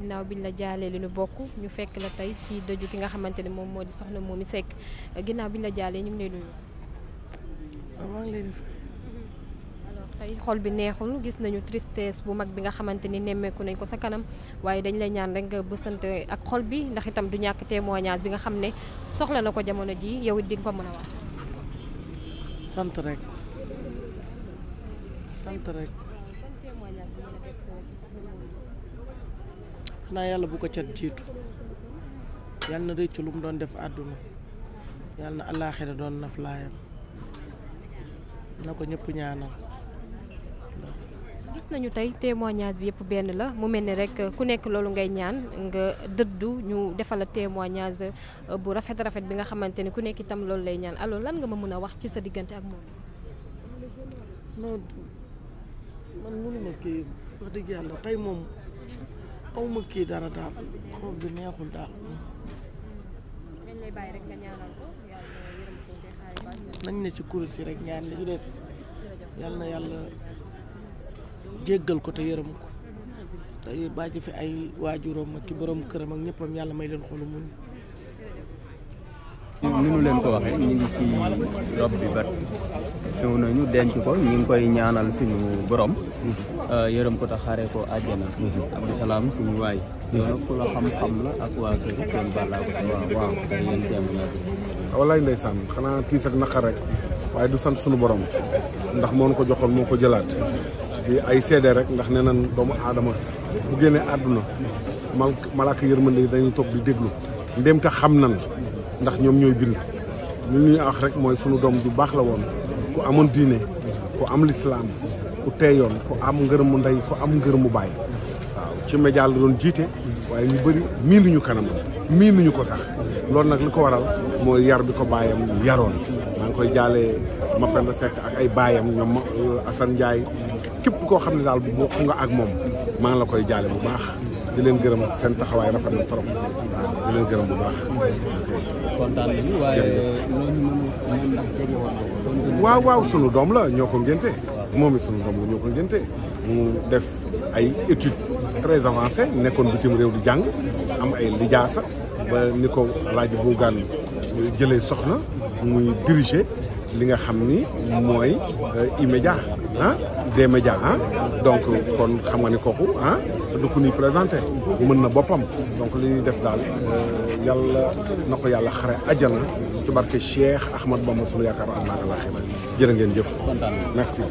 ginnaaw biñ la jaalee li nu bokk ñu fekk la tey ci dëju ki nga xamante ne moom moo di soxna Momy Seck ginnaaw biñ la jaalee ñu ngi lay nuyu. maa ngi leen di fay. alors tey xol bi neexul gis nañu tristesse bu mag bi nga xamante ni nemmeeku nañ ko sa kanam waaye dañ lay ñaan rek nga bësante ak xol bi ndax itam du ñàkk témoignage bi nga xam ne soxla na ko jamono ji yow it di nga ko mën a wax. sant rek. xanaa yàlla bu ko cat jiitu yàlla na rëccu lu mu doon def àdduna yàlla na àllaaxira doon naflaayam na ko ñëpp ñaanal. gis nañu tey témoignage bi yëpp benn la mu mel ni rek ku nekk loolu ngay ñaan nga dëddu ñu defal la témoignage bu rafet bi nga xamante ni ku nekk itam loolu lay ñaan alors lan nga ma mën a wax ci sa diggante ak moom. non man mënuma kii wax dëgg yàlla tey moom awma kii dara daal xol bi neexul daal. dañ lay bàyyi rek nga ñaanal ko yàlla yërëm ko te xaare ba nañ ne ci kurus yi rek ñaan li ci des yàlla na yàlla jéggal ko te yërëm ko te bàyyi fi ay waajuram ak ki borom këram ak ñëppam yàlla may leen xolu muñ. ni ñu leen ko waxee ñu ngi ci rob bi bat ñëw nañu denc ko ñu ngi koy ñaanal suñu borom yërëm ko te xaaree ko àjjana. Abdou Salam suñu waay yow nag ku la xam-xam la ak waa kër Thione Ballago Seck waaw te yéen témoignage bi. wallaay ndeysaan xanaa tiis ak naqar rek waaye du sant suñu borom ndax moo ko joxoon moo ko jëlaat di ay seede rek ndax nee nañ doomu aadama bu génnee àdduna malaaka yërmande yi dañuy toog di déglu ndéem te xam nan ndax ñoom ñooy bind li ñuy wax rek mooy sunu doom ju baax la woon ku amoon diine ku am lislaam ku teeyoon ku am ngërëmu ndey ku am ngërëmu baay waaw ci média la doon jiite waaye ñu bëri miinuñu kanamam miinuñu ko sax loolu nag li ko waral mooy yar bi ko baayam yaroon maa ngi koy jaalee Mapenda Seck ak ay baayam ñoom Assane Ndiaye képp koo xam ne daal bokk nga ak moom maa ngi la koy jaale bu baax di leen gërëm seen taxawaay rafet na trop waaw di leen gërëm bu baax. kontaan nañu waaye loolu mënu ndax jege woon waaw sunu doom la ñoo ko ngénte moom it sunu doom la ñoo ko ngénte mu def ay études très avancées nekkoon bitim réew di jàng am ay lijaasa ba ni ko Alaaji Buugaan jëlee soxna muy diriger li nga xam ni mooy E-Media des médias donc kon xam nga ni kooku du ko ñuy présenté mën na boppam donc li ñuy def daal yàlla na ko yàlla xare àjjana ci barke Cheikh Ahmad Bamba sunu yaakaar am naa la xima jërë ngeen jëf merci.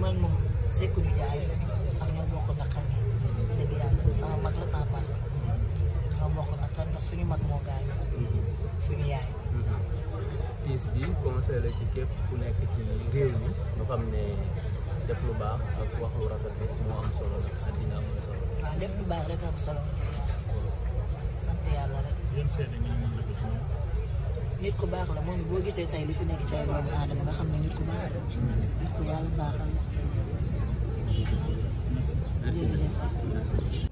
man moom sekkuñu jaale ndax ñoo bokk naqar dëgg yàlla sama mag la sama papa ñoo bokk naqar ndax suñu mag moo gaañu suñu yaay. tiis bi commencé la ci képp ku nekk ci réew mi ñu xam ne def lu baax ak wax lu rafet rek moo am solo àddina am solo. waaw def lu baax rek am solo sant yàlla rek. nit ku baax la moom boo gisee tey li fi nekk ci ay doomu aadama nga xam ne nit ku baax la nit ku yàlla baaxal la. jërëjëf.